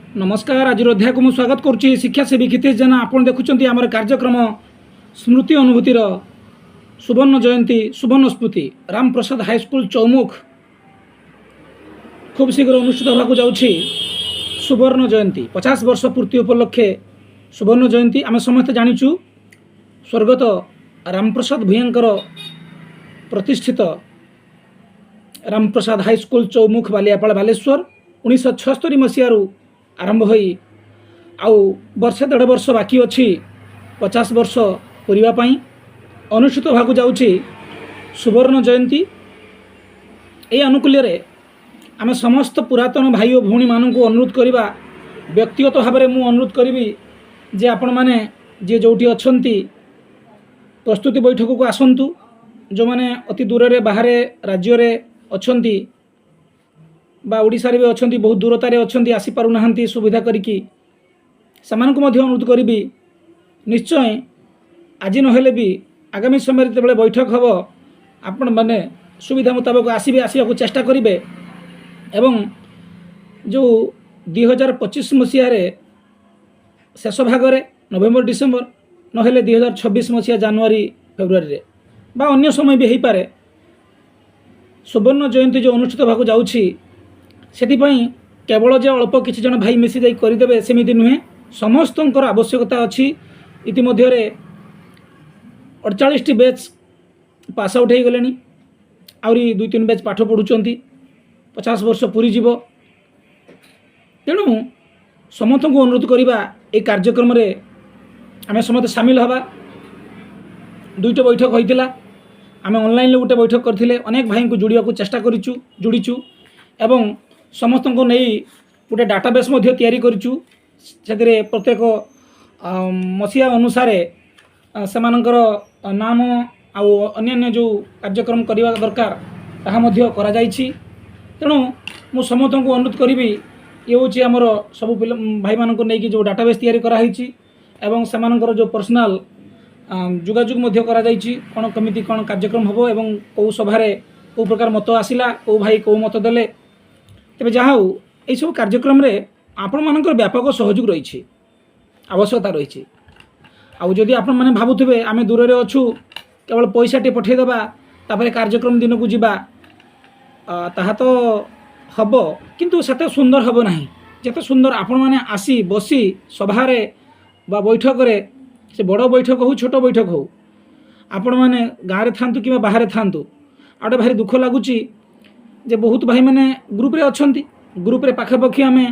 ନମସ୍କାର। ଆଜିର ଅଧ୍ୟାୟକୁ ମୁଁ ସ୍ୱାଗତ କରୁଛି ଶିକ୍ଷାସେବୀ କ୍ଷିତିଶ ଜେନା। ଆପଣ ଦେଖୁଛନ୍ତି ଆମର କାର୍ଯ୍ୟକ୍ରମ ସ୍ମୃତି ଅନୁଭୂତିର ସୁବର୍ଣ୍ଣ ଜୟନ୍ତୀ, ସୁବର୍ଣ୍ଣ ସ୍ମୃତି। ରାମପ୍ରସାଦ ହାଇସ୍କୁଲ ଚୌମୁଖ ଖୁବ୍ ଶୀଘ୍ର ଅନୁଷ୍ଠିତ ହେବାକୁ ଯାଉଛି ସୁବର୍ଣ୍ଣ ଜୟନ୍ତୀ। 50 ବର୍ଷ ପୂର୍ତ୍ତି ଉପଲକ୍ଷେ ସୁବର୍ଣ୍ଣ ଜୟନ୍ତୀ। ଆମେ ସମସ୍ତେ ଜାଣିଛୁ, ସ୍ୱର୍ଗତ ରାମପ୍ରସାଦ ଭୂୟାଁଙ୍କର ପ୍ରତିଷ୍ଠିତ ରାମପ୍ରସାଦ ହାଇସ୍କୁଲ ଚୌମୁଖ, ବାଲିଆପାଳ, ବାଲେଶ୍ୱର 1976 ମସିହାରୁ ଆରମ୍ଭ ହୋଇ ଆଉ ବର୍ଷେ ଦେଢ଼ ବର୍ଷ ବାକି ଅଛି 50 ବର୍ଷ ପୂରିବା ପାଇଁ। ଅନୁଷ୍ଠିତ ହେବାକୁ ଯାଉଛି ସୁବର୍ଣ୍ଣ ଜୟନ୍ତୀ। ଏହି ଆନୁକୂଲ୍ୟରେ ଆମେ ସମସ୍ତ ପୁରାତନ ଭାଇ ଓ ଭଉଣୀମାନଙ୍କୁ ଅନୁରୋଧ କରିବା, ବ୍ୟକ୍ତିଗତ ଭାବରେ ମୁଁ ଅନୁରୋଧ କରିବି ଯେ ଆପଣମାନେ ଯିଏ ଯେଉଁଠି ଅଛନ୍ତି, ପ୍ରସ୍ତୁତି ବୈଠକକୁ ଆସନ୍ତୁ। ଯେଉଁମାନେ ଅତି ଦୂରରେ, ବାହାରେ ରାଜ୍ୟରେ ଅଛନ୍ତି ବା ଓଡ଼ିଶାରେ ବି ଅଛନ୍ତି, ବହୁତ ଦୂରତାରେ ଅଛନ୍ତି, ଆସିପାରୁନାହାନ୍ତି ସୁବିଧା କରିକି, ସେମାନଙ୍କୁ ମଧ୍ୟ ଅନୁରୋଧ କରିବି, ନିଶ୍ଚୟ ଆଜି ନହେଲେ ବି ଆଗାମୀ ସମୟରେ ଯେତେବେଳେ ବୈଠକ ହେବ, ଆପଣମାନେ ସୁବିଧା ମୁତାବକ ଆସିବେ, ଆସିବାକୁ ଚେଷ୍ଟା କରିବେ। ଏବଂ ଯେଉଁ 2025 ମସିହାରେ ଶେଷ ଭାଗରେ, ନଭେମ୍ବର ଡିସେମ୍ବର, ନହେଲେ 2026 ମସିହା ଜାନୁଆରୀ ଫେବୃଆରୀରେ ବା ଅନ୍ୟ ସମୟ ବି ହେଇପାରେ, ସୁବର୍ଣ୍ଣ ଜୟନ୍ତୀ ଯେଉଁ ଅନୁଷ୍ଠିତ ହେବାକୁ ଯାଉଛି, ସେଥିପାଇଁ କେବଳ ଯେ ଅଳ୍ପ କିଛି ଜଣ ଭାଇ ମିଶି ଯାଇ କରିଦେବେ ସେମିତି ନୁହେଁ, ସମସ୍ତଙ୍କର ଆବଶ୍ୟକତା ଅଛି। ଇତିମଧ୍ୟରେ 48ଟି ବ୍ୟାଚ୍ ପାସ୍ ଆଉଟ୍ ହେଇଗଲେଣି, ଆହୁରି ଦୁଇ ତିନି ବ୍ୟାଚ୍ ପାଠ ପଢ଼ୁଛନ୍ତି। 50 ବର୍ଷ ପୁରିଯିବ। ତେଣୁ ସମସ୍ତଙ୍କୁ ଅନୁରୋଧ କରିବା, ଏହି କାର୍ଯ୍ୟକ୍ରମରେ ଆମେ ସମସ୍ତେ ସାମିଲ ହେବା। ଦୁଇଟି ବୈଠକ ହୋଇଥିଲା। ଆମେ ଅନଲାଇନ୍ରେ ଗୋଟେ ବୈଠକ କରିଥିଲେ, ଅନେକ ଭାଇଙ୍କୁ ଯୋଡ଼ିବାକୁ ଚେଷ୍ଟା କରିଛୁ, ଯୋଡ଼ିଛୁ ଏବଂ ସମସ୍ତଙ୍କୁ ନେଇ ଗୋଟେ ଡାଟାବେସ୍ ମଧ୍ୟ ତିଆରି କରିଛୁ। ସେଥିରେ ପ୍ରତ୍ୟେକ ମସିହା ଅନୁସାରେ ସେମାନଙ୍କର ନାମ ଆଉ ଅନ୍ୟାନ୍ୟ ଯେଉଁ କାର୍ଯ୍ୟକ୍ରମ କରିବା ଦରକାର, ତାହା ମଧ୍ୟ କରାଯାଇଛି। ତେଣୁ ମୁଁ ସମସ୍ତଙ୍କୁ ଅନୁରୋଧ କରିବି, ଇଏ ହେଉଛି ଆମର ସବୁ ପିଲା ଭାଇମାନଙ୍କୁ ନେଇକି ଯେଉଁ ଡାଟାବେସ୍ ତିଆରି କରାହେଇଛି ଏବଂ ସେମାନଙ୍କର ଯେଉଁ ପର୍ସନାଲ୍ ଯୋଗାଯୋଗ ମଧ୍ୟ କରାଯାଇଛି, କ'ଣ କେମିତି କ'ଣ କାର୍ଯ୍ୟକ୍ରମ ହେବ ଏବଂ କେଉଁ ସଭାରେ କେଉଁ ପ୍ରକାର ମତ ଆସିଲା, କେଉଁ ଭାଇ କେଉଁ ମତ ଦେଲେ। ତେବେ ଯାହା ହେଉ, ଏଇସବୁ କାର୍ଯ୍ୟକ୍ରମରେ ଆପଣମାନଙ୍କର ବ୍ୟାପକ ସହଯୋଗ ରହିଛି, ଆବଶ୍ୟକତା ରହିଛି। ଆଉ ଯଦି ଆପଣମାନେ ଭାବୁଥିବେ ଆମେ ଦୂରରେ ଅଛୁ, କେବଳ ପଇସାଟି ପଠାଇଦେବା, ତାପରେ କାର୍ଯ୍ୟକ୍ରମ ଦିନକୁ ଯିବା, ତାହା ତ ହେବ, କିନ୍ତୁ ସେତେ ସୁନ୍ଦର ହେବ ନାହିଁ ଯେତେ ସୁନ୍ଦର ଆପଣମାନେ ଆସି ବସି ସଭାରେ ବା ବୈଠକରେ, ସେ ବଡ଼ ବୈଠକ ହେଉ, ଛୋଟ ବୈଠକ ହେଉ, ଆପଣମାନେ ଗାଁରେ ଥାଆନ୍ତୁ କିମ୍ବା ବାହାରେ ଥାଆନ୍ତୁ। ଆଉ ଗୋଟେ ଭାରି ଦୁଃଖ ଲାଗୁଛି ଯେ ବହୁତ ଭାଇମାନେ ଗ୍ରୁପରେ ଅଛନ୍ତି। ଗ୍ରୁପରେ ପାଖାପାଖି ଆମେ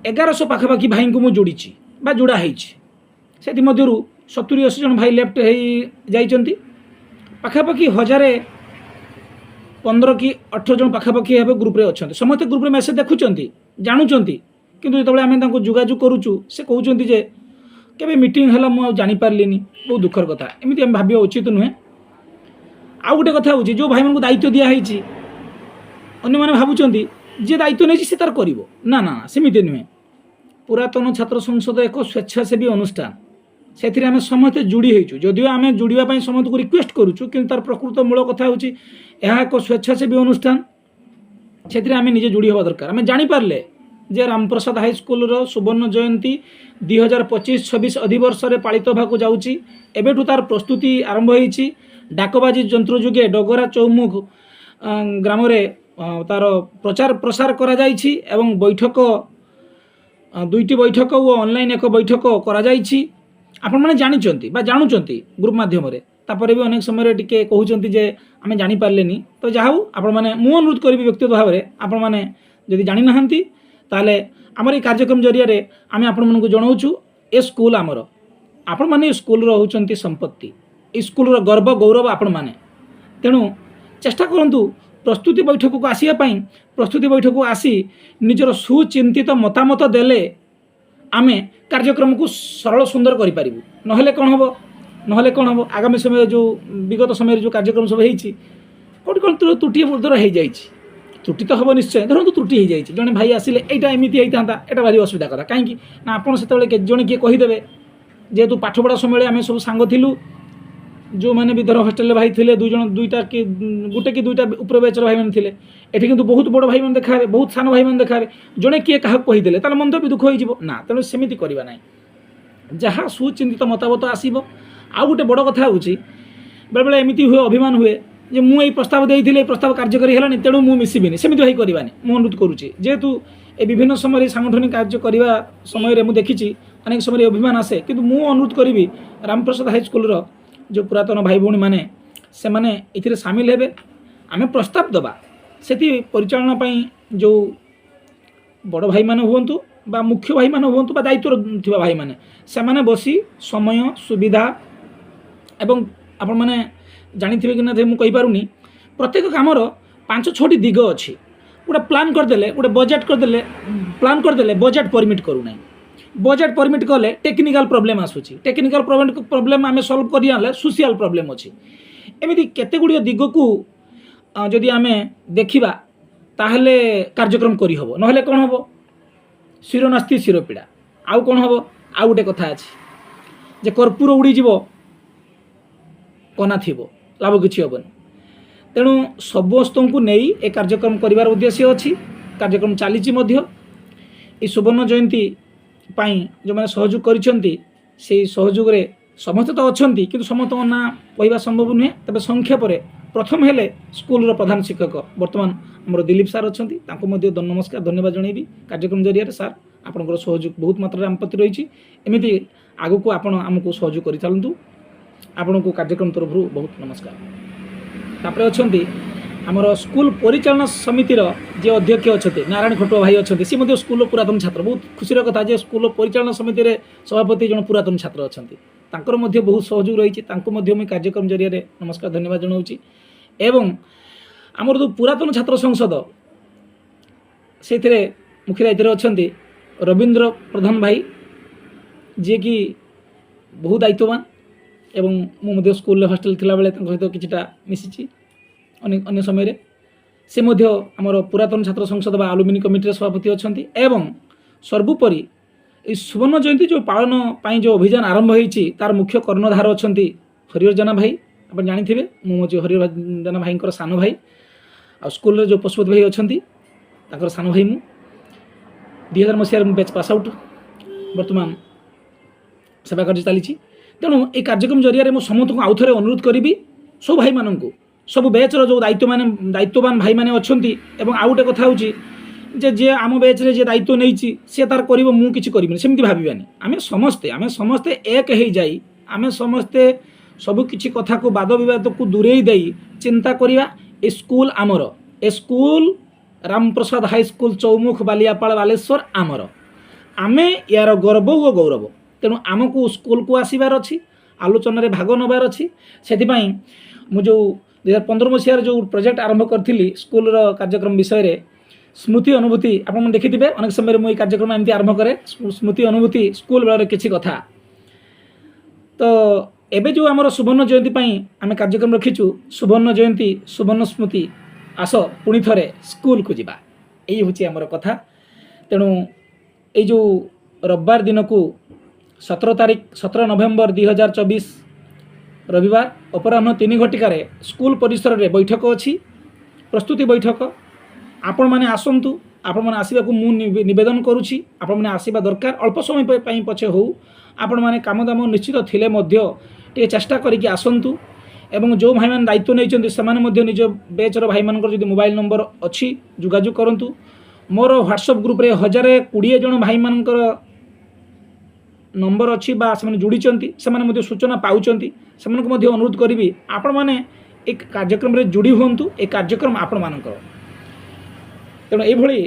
1100 ପାଖାପାଖି ଭାଇଙ୍କୁ ମୁଁ ଯୋଡ଼ିଛି ବା ଯୋଡ଼ା ହେଇଛି। ସେଥିମଧ୍ୟରୁ 70-80 ଜଣ ଭାଇ ଲେଫ୍ଟ ହେଇ ଯାଇଛନ୍ତି। ପାଖାପାଖି 1015 କି 18 ଜଣ ପାଖାପାଖି ହେବେ ଗ୍ରୁପରେ ଅଛନ୍ତି। ସମସ୍ତେ ଗ୍ରୁପରେ ମେସେଜ ଦେଖୁଛନ୍ତି, ଜାଣୁଛନ୍ତି, କିନ୍ତୁ ଯେତେବେଳେ ଆମେ ତାଙ୍କୁ ଯୋଗାଯୋଗ କରୁଛୁ, ସେ କହୁଛନ୍ତି ଯେ କେବେ ମିଟିଂ ହେଲା ମୁଁ ଆଉ ଜାଣିପାରିଲିନି। ବହୁତ ଦୁଃଖର କଥା। ଏମିତି ଆମେ ଭାବିବା ଉଚିତ ନୁହେଁ। ଆଉ ଗୋଟେ କଥା ହେଉଛି, ଯେଉଁ ଭାଇମାନଙ୍କୁ ଦାୟିତ୍ୱ ଦିଆହେଇଛି, ଅନ୍ୟମାନେ ଭାବୁଛନ୍ତି ଯିଏ ଦାୟିତ୍ୱ ନେଇଛି ସେ ତାର କରିବ। ନା ନା, ସେମିତି ନୁହେଁ। ପୁରାତନ ଛାତ୍ର ସଂସଦ ଏକ ସ୍ୱେଚ୍ଛାସେବୀ ଅନୁଷ୍ଠାନ। ସେଥିରେ ଆମେ ସମସ୍ତେ ଯୋଡ଼ି ହେଇଛୁ। ଯଦିଓ ଆମେ ଯୋଡ଼ିବା ପାଇଁ ସମସ୍ତଙ୍କୁ ରିକ୍ୱେଷ୍ଟ କରୁଛୁ, କିନ୍ତୁ ତାର ପ୍ରକୃତ ମୂଳ କଥା ହେଉଛି ଏହା ଏକ ସ୍ୱେଚ୍ଛାସେବୀ ଅନୁଷ୍ଠାନ। ସେଥିରେ ଆମେ ନିଜେ ଯୋଡ଼ି ହେବା ଦରକାର। ଆମେ ଜାଣିପାରିଲେ ଯେ ରାମପ୍ରସାଦ ହାଇସ୍କୁଲର ସୁବର୍ଣ୍ଣ ଜୟନ୍ତୀ 2025-26 ଅଧିବର୍ଷରେ ପାଳିତ ହେବାକୁ ଯାଉଛି। ଏବେଠୁ ତାର ପ୍ରସ୍ତୁତି ଆରମ୍ଭ ହେଇଛି। ଡାକବାଜି ଯନ୍ତ୍ର ଯୋଗେ ଡଗରା ଚୌମୁଖ ଗ୍ରାମରେ ତାର ପ୍ରଚାର ପ୍ରସାର କରାଯାଇଛି ଏବଂ ବୈଠକ, ଦୁଇଟି ବୈଠକ ଓ ଅନଲାଇନ୍ ଏକ ବୈଠକ କରାଯାଇଛି। ଆପଣମାନେ ଜାଣିଛନ୍ତି ବା ଜାଣୁଛନ୍ତି ଗ୍ରୁପ୍ ମାଧ୍ୟମରେ। ତାପରେ ବି ଅନେକ ସମୟରେ ଟିକେ କହୁଛନ୍ତି ଯେ ଆମେ ଜାଣିପାରିଲେନି। ତ ଯାହା ହଉ, ଆପଣମାନେ, ମୁଁ ଅନୁରୋଧ କରିବି ବ୍ୟକ୍ତିଗତ ଭାବରେ, ଆପଣମାନେ ଯଦି ଜାଣିନାହାନ୍ତି, ତାହେଲେ ଆମର ଏଇ କାର୍ଯ୍ୟକ୍ରମ ଜରିଆରେ ଆମେ ଆପଣମାନଙ୍କୁ ଜଣାଉଛୁ। ଏ ସ୍କୁଲ ଆମର, ଆପଣମାନେ ଏ ସ୍କୁଲର ହେଉଛନ୍ତି ସମ୍ପତ୍ତି, ଏ ସ୍କୁଲର ଗର୍ବ ଗୌରବ ଆପଣମାନେ। ତେଣୁ ଚେଷ୍ଟା କରନ୍ତୁ ପ୍ରସ୍ତୁତି ବୈଠକକୁ ଆସିବା ପାଇଁ। ପ୍ରସ୍ତୁତି ବୈଠକକୁ ଆସି ନିଜର ସୁଚିନ୍ତିତ ମତାମତ ଦେଲେ ଆମେ କାର୍ଯ୍ୟକ୍ରମକୁ ସରଳ ସୁନ୍ଦର କରିପାରିବୁ। ନହେଲେ କ'ଣ ହେବ? ଆଗାମୀ ସମୟରେ ଯେଉଁ, ବିଗତ ସମୟରେ ଯେଉଁ କାର୍ଯ୍ୟକ୍ରମ ସବୁ ହେଇଛି, କେଉଁଠି କ'ଣ ତ୍ରୁଟି ଦୂର ହେଇଯାଇଛି। ତ୍ରୁଟି ତ ହେବ ନିଶ୍ଚୟ। ଧରନ୍ତୁ ତ୍ରୁଟି ହେଇଯାଇଛି, ଜଣେ ଭାଇ ଆସିଲେ, ଏଇଟା ଏମିତି ହେଇଥାନ୍ତା, ଏଇଟା ଭାରି ଅସୁବିଧା କଥା। କାହିଁକି ନା ଆପଣ ସେତେବେଳେ ଜଣେ କିଏ କହିଦେବେ, ଯେହେତୁ ପାଠପଢ଼ା ସମୟରେ ଆମେ ସବୁ ସାଙ୍ଗ ଥିଲୁ। ଯେଉଁମାନେ ବି ଧର ହଷ୍ଟେଲରେ ଭାଇ ଥିଲେ, ଦୁଇ ଜଣ, ଦୁଇଟା କି ଗୋଟେ କି ଦୁଇଟା ଉପର ବ୍ୟାଚ୍ର ଭାଇମାନେ ଥିଲେ, ଏଠି କିନ୍ତୁ ବହୁତ ବଡ଼ ଭାଇମାନେ ଦେଖାହେବେ, ବହୁତ ସାନ ଭାଇମାନେ ଦେଖାହେବେ। ଜଣେ କିଏ କାହାକୁ କହିଦେଲେ ତାହେଲେ ମନ ବି ଦୁଃଖ ହେଇଯିବ ନା। ତେଣୁ ସେମିତି କରିବା ନାହିଁ। ଯାହା ସୁଚିନ୍ତିତ ମତାମତ ଆସିବ। ଆଉ ଗୋଟେ ବଡ଼ କଥା ହେଉଛି, ବେଳେବେଳେ ଏମିତି ହୁଏ, ଅଭିମାନ ହୁଏ ଯେ ମୁଁ ଏଇ ପ୍ରସ୍ତାବ ଦେଇଥିଲି, ଏଇ ପ୍ରସ୍ତାବ କାର୍ଯ୍ୟକାରୀ ହେଲାନି, ତେଣୁ ମୁଁ ମିଶିବିନି। ସେମିତି ଭାଇ କରିବାନି, ମୁଁ ଅନୁରୋଧ କରୁଛି। ଯେହେତୁ ଏ ବିଭିନ୍ନ ସମୟରେ ସାଙ୍ଗଠନିକ କାର୍ଯ୍ୟ କରିବା ସମୟରେ ମୁଁ ଦେଖିଛି, ଅନେକ ସମୟରେ ଅଭିମାନ ଆସେ। କିନ୍ତୁ ମୁଁ ଅନୁରୋଧ କରିବି, ରାମପ୍ରସାଦ ହାଇସ୍କୁଲର ଯେଉଁ ପୁରାତନ ଭାଇ ଭଉଣୀମାନେ, ସେମାନେ ଏଥିରେ ସାମିଲ ହେବେ। ଆମେ ପ୍ରସ୍ତାବ ଦେବା, ସେଠି ପରିଚାଳନା ପାଇଁ ଯେଉଁ ବଡ଼ ଭାଇମାନେ ହୁଅନ୍ତୁ ବା ମୁଖ୍ୟ ଭାଇମାନେ ହୁଅନ୍ତୁ ବା ଦାୟିତ୍ୱରେ ଥିବା ଭାଇମାନେ, ସେମାନେ ବସି ସମୟ ସୁବିଧା ଏବଂ ଆପଣମାନେ ଜାଣିଥିବେ କି ନା ମୁଁ କହିପାରୁନି, ପ୍ରତ୍ୟେକ କାମର ପାଞ୍ଚ ଛଅଟି ଦିଗ ଅଛି। ଗୋଟେ ପ୍ଲାନ୍ କରିଦେଲେ, ଗୋଟେ ବଜେଟ୍ କରିଦେଲେ, ପ୍ଲାନ୍ କରିଦେଲେ ବଜେଟ୍ ପରମିଟ୍ କରୁନାହିଁ। ବଜେଟ୍ ପରମିଟ୍ କଲେ ଟେକ୍ନିକାଲ୍ ପ୍ରୋବ୍ଲେମ୍ ଆସୁଛି। ଟେକ୍ନିକାଲ୍ ପ୍ରୋବ୍ଲେମ୍ ଆମେ ସଲ୍ଭ କରି ଆଣିଲେ ସୋସିଆଲ୍ ପ୍ରୋବ୍ଲେମ୍ ଅଛି। ଏମିତି କେତେ ଗୁଡ଼ିଏ ଦିଗକୁ ଯଦି ଆମେ ଦେଖିବା, ତାହେଲେ କାର୍ଯ୍ୟକ୍ରମ କରିହେବ। ନହେଲେ କ'ଣ ହେବ? ଶିର ନାସ୍ତି ଶିରପୀଡ଼ା। ଆଉ କ'ଣ ହେବ? ଆଉ ଗୋଟେ କଥା ଅଛି ଯେ କର୍ପୂର ଉଡ଼ିଯିବ, କନା ଥିବ, ଲାଭ କିଛି ହେବନି। ତେଣୁ ସମସ୍ତଙ୍କୁ ନେଇ ଏ କାର୍ଯ୍ୟକ୍ରମ କରିବାର ଉଦ୍ଦେଶ୍ୟ ଅଛି। କାର୍ଯ୍ୟକ୍ରମ ଚାଲିଛି ମଧ୍ୟ। ଏଇ ସୁବର୍ଣ୍ଣ ଜୟନ୍ତୀ ପାଇଁ ଯେଉଁମାନେ ସହଯୋଗ କରିଛନ୍ତି, ସେଇ ସହଯୋଗରେ ସମସ୍ତେ ତ ଅଛନ୍ତି, କିନ୍ତୁ ସମସ୍ତଙ୍କ ନାଁ କହିବା ସମ୍ଭବ ନୁହେଁ। ତେବେ ସଂକ୍ଷେପରେ ପ୍ରଥମ ହେଲେ ସ୍କୁଲର ପ୍ରଧାନ ଶିକ୍ଷକ ବର୍ତ୍ତମାନ ଆମର ଦିଲୀପ ସାର୍ ଅଛନ୍ତି। ତାଙ୍କୁ ମଧ୍ୟ ନମସ୍କାର, ଧନ୍ୟବାଦ ଜଣାଇବି କାର୍ଯ୍ୟକ୍ରମ ଜରିଆରେ। ସାର୍, ଆପଣଙ୍କର ସହଯୋଗ ବହୁତ ମାତ୍ରାରେ ଆମ ପ୍ରତି ରହିଛି। ଏମିତି ଆଗକୁ ଆପଣ ଆମକୁ ସହଯୋଗ କରିଚାଲନ୍ତୁ। ଆପଣଙ୍କୁ କାର୍ଯ୍ୟକ୍ରମ ତରଫରୁ ବହୁତ ନମସ୍କାର। ତାପରେ ଅଛନ୍ତି ଆମର ସ୍କୁଲ ପରିଚାଳନା ସମିତିର ଯିଏ ଅଧ୍ୟକ୍ଷ ଅଛନ୍ତି, ନାରାୟଣ ଖଟୁଆ ଭାଇ ଅଛନ୍ତି। ସେ ମଧ୍ୟ ସ୍କୁଲର ପୁରାତନ ଛାତ୍ର। ବହୁତ ଖୁସିର କଥା ଯେ ସ୍କୁଲର ପରିଚାଳନା ସମିତିରେ ସଭାପତି ଜଣେ ପୁରାତନ ଛାତ୍ର ଅଛନ୍ତି। ତାଙ୍କର ମଧ୍ୟ ବହୁତ ସହଯୋଗ ରହିଛି। ତାଙ୍କୁ ମଧ୍ୟ ମୁଁ କାର୍ଯ୍ୟକ୍ରମ ଜରିଆରେ ନମସ୍କାର, ଧନ୍ୟବାଦ ଜଣାଉଛି। ଏବଂ ଆମର ଯେଉଁ ପୁରାତନ ଛାତ୍ର ସଂସଦ, ସେଇଥିରେ ମୁଖ୍ୟ ଦାୟିତ୍ୱରେ ଅଛନ୍ତି ରବୀନ୍ଦ୍ର ପ୍ରଧାନ ଭାଇ, ଯିଏକି ବହୁ ଦାୟିତ୍ୱବାନ। ଏବଂ ମୁଁ ମଧ୍ୟ ସ୍କୁଲରେ ହଷ୍ଟେଲ ଥିଲାବେଳେ ତାଙ୍କ ସହିତ କିଛିଟା ମିଶିଛି ଅନେକ ଅନ୍ୟ ସମୟରେ। ସେ ମଧ୍ୟ ଆମର ପୁରାତନ ଛାତ୍ର ସଂସଦ ବା ଆଲୁମିନି କମିଟିର ସଭାପତି ଅଛନ୍ତି। ଏବଂ ସର୍ବୋପରି ଏଇ ସୁବର୍ଣ୍ଣ ଜୟନ୍ତୀ ଯେଉଁ ପାଳନ ପାଇଁ ଯେଉଁ ଅଭିଯାନ ଆରମ୍ଭ ହେଇଛି, ତାର ମୁଖ୍ୟ କର୍ଣ୍ଣଧାର ଅଛନ୍ତି ହରିହର ଜେନା ଭାଇ। ଆପଣ ଜାଣିଥିବେ, ମୁଁ ହେଉଛି ହରିହର ଜେନା ଭାଇଙ୍କର ସାନ ଭାଇ। ଆଉ ସ୍କୁଲରେ ଯେଉଁ ପଶୁପତି ଭାଇ ଅଛନ୍ତି, ତାଙ୍କର ସାନ ଭାଇ ମୁଁ। 2000 ମସିହାରେ ମୁଁ ବ୍ୟାଚ୍ ପାସ୍ ଆଉଟ୍। ବର୍ତ୍ତମାନ ସେବା କାର୍ଯ୍ୟ ଚାଲିଛି। ତେଣୁ ଏଇ କାର୍ଯ୍ୟକ୍ରମ ଜରିଆରେ ମୁଁ ସମସ୍ତଙ୍କୁ ଆଉ ଥରେ ଅନୁରୋଧ କରିବି, ସବୁ ଭାଇମାନଙ୍କୁ, ସବୁ ବ୍ୟାଚ୍ର ଯେଉଁ ଦାୟିତ୍ୱମାନେ, ଦାୟିତ୍ୱବାନ ଭାଇମାନେ ଅଛନ୍ତି। ଏବଂ ଆଉ ଗୋଟେ କଥା ହେଉଛି ଯେ ଯିଏ ଆମ ବ୍ୟାଚ୍ରେ ଯିଏ ଦାୟିତ୍ୱ ନେଇଛି, ସିଏ ତାର କରିବ, ମୁଁ କିଛି କରିବିନି, ସେମିତି ଭାବିବାନି। ଆମେ ସମସ୍ତେ ଏକ ହେଇଯାଇ, ଆମେ ସମସ୍ତେ ସବୁ କିଛି କଥାକୁ, ବାଦ ବିବାଦକୁ ଦୂରେଇ ଦେଇ ଚିନ୍ତା କରିବା। ଏ ସ୍କୁଲ ଆମର, ଏ ସ୍କୁଲ ରାମପ୍ରସାଦ ହାଇସ୍କୁଲ, ଚୌମୁଖ, ବାଲିଆପାଳ, ବାଲେଶ୍ୱର ଆମର। ଆମେ ୟାର ଗର୍ବ ଓ ଗୌରବ। ତେଣୁ ଆମକୁ ସ୍କୁଲକୁ ଆସିବାର ଅଛି, ଆଲୋଚନାରେ ଭାଗ ନେବାର ଅଛି। ସେଥିପାଇଁ ମୁଁ ଯେଉଁ 2015 ମସିହାରେ ଯେଉଁ ପ୍ରୋଜେକ୍ଟ ଆରମ୍ଭ କରିଥିଲି ସ୍କୁଲର କାର୍ଯ୍ୟକ୍ରମ ବିଷୟରେ, ସ୍ମୃତି ଅନୁଭୂତି, ଆପଣମାନେ ଦେଖିଥିବେ, ଅନେକ ସମୟରେ ମୁଁ ଏଇ କାର୍ଯ୍ୟକ୍ରମ ଏମିତି ଆରମ୍ଭ କରେ, ସ୍ମୃତି ଅନୁଭୂତି, ସ୍କୁଲ ବେଳର କିଛି କଥା। ତ ଏବେ ଯେଉଁ ଆମର ସୁବର୍ଣ୍ଣ ଜୟନ୍ତୀ ପାଇଁ ଆମେ କାର୍ଯ୍ୟକ୍ରମ ରଖିଛୁ, ସୁବର୍ଣ୍ଣ ଜୟନ୍ତୀ ସୁବର୍ଣ୍ଣ ସ୍ମୃତି, ଆସ ପୁଣି ଥରେ ସ୍କୁଲକୁ ଯିବା, ଏଇ ହେଉଛି ଆମର କଥା। ତେଣୁ ଏଇ ଯେଉଁ ରବିବାର ଦିନକୁ 17 ତାରିଖ, 17 ନଭେମ୍ବର 2024 ରବିବାର ଅପରାହ୍ନ 3 ଘଟିକାରେ ସ୍କୁଲ ପରିସରରେ ବୈଠକ ଅଛି, ପ୍ରସ୍ତୁତି ବୈଠକ। ଆପଣମାନେ ଆସନ୍ତୁ। ଆପଣମାନେ ଆସିବାକୁ ମୁଁ ନିବେଦନ କରୁଛି। ଆପଣମାନେ ଆସିବା ଦରକାର, ଅଳ୍ପ ସମୟ ପାଇଁ ପଛେ ହେଉ। ଆପଣମାନେ କାମ ଦାମ ନିଶ୍ଚିତ ଥିଲେ ମଧ୍ୟ ଟିକେ ଚେଷ୍ଟା କରିକି ଆସନ୍ତୁ। ଏବଂ ଯେଉଁ ଭାଇମାନେ ଦାୟିତ୍ୱ ନେଇଛନ୍ତି, ସେମାନେ ମଧ୍ୟ ନିଜ ବ୍ୟାଚ୍ର ଭାଇମାନଙ୍କର ଯଦି ମୋବାଇଲ ନମ୍ବର ଅଛି, ଯୋଗାଯୋଗ କରନ୍ତୁ। ମୋର ହ୍ୱାଟ୍ସଆପ୍ ଗ୍ରୁପ୍ରେ 1020 ଜଣ ଭାଇମାନଙ୍କର ନମ୍ବର ଅଛି ବା ସେମାନେ ଯୋଡ଼ିଛନ୍ତି, ସେମାନେ ମଧ୍ୟ ସୂଚନା ପାଉଛନ୍ତି। ସେମାନଙ୍କୁ ମଧ୍ୟ ଅନୁରୋଧ କରିବି, ଆପଣମାନେ ଏ କାର୍ଯ୍ୟକ୍ରମରେ ଯୋଡ଼ି ହୁଅନ୍ତୁ। ଏ କାର୍ଯ୍ୟକ୍ରମ ଆପଣମାନଙ୍କର। ତେଣୁ ଏଇଭଳି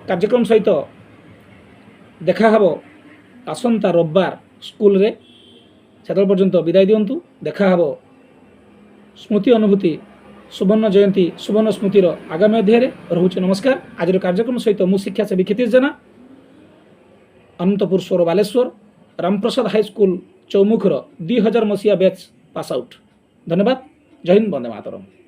କାର୍ଯ୍ୟକ୍ରମ ସହିତ ଦେଖାହେବ ଆସନ୍ତା ରବିବାର ସ୍କୁଲରେ। ସେତେବେଳେ ପର୍ଯ୍ୟନ୍ତ ବିଦାୟ ଦିଅନ୍ତୁ। ଦେଖାହେବ ସ୍ମୃତି ଅନୁଭୂତି, ସୁବର୍ଣ୍ଣ ଜୟନ୍ତୀ ସୁବର୍ଣ୍ଣ ସ୍ମୃତିର ଆଗାମୀ ଅଧ୍ୟାୟରେ। ରହୁଛି, ନମସ୍କାର। ଆଜିର କାର୍ଯ୍ୟକ୍ରମ ସହିତ ମୁଁ ଶିକ୍ଷାସେବୀ କ୍ଷିତିଶ ଜେନା, ଅନନ୍ତପୁର ସୋର, ବାଲେଶ୍ୱର, ରାମପ୍ରସାଦ ହାଇସ୍କୁଲ ଚୌମୁଖର 2000 ମସିହା ବ୍ୟାଚ୍ ପାସ୍ ଆଉଟ୍। ଧନ୍ୟବାଦ। ଜୟ ହିନ୍ଦ, ବନ୍ଦେ ମାତରମ୍।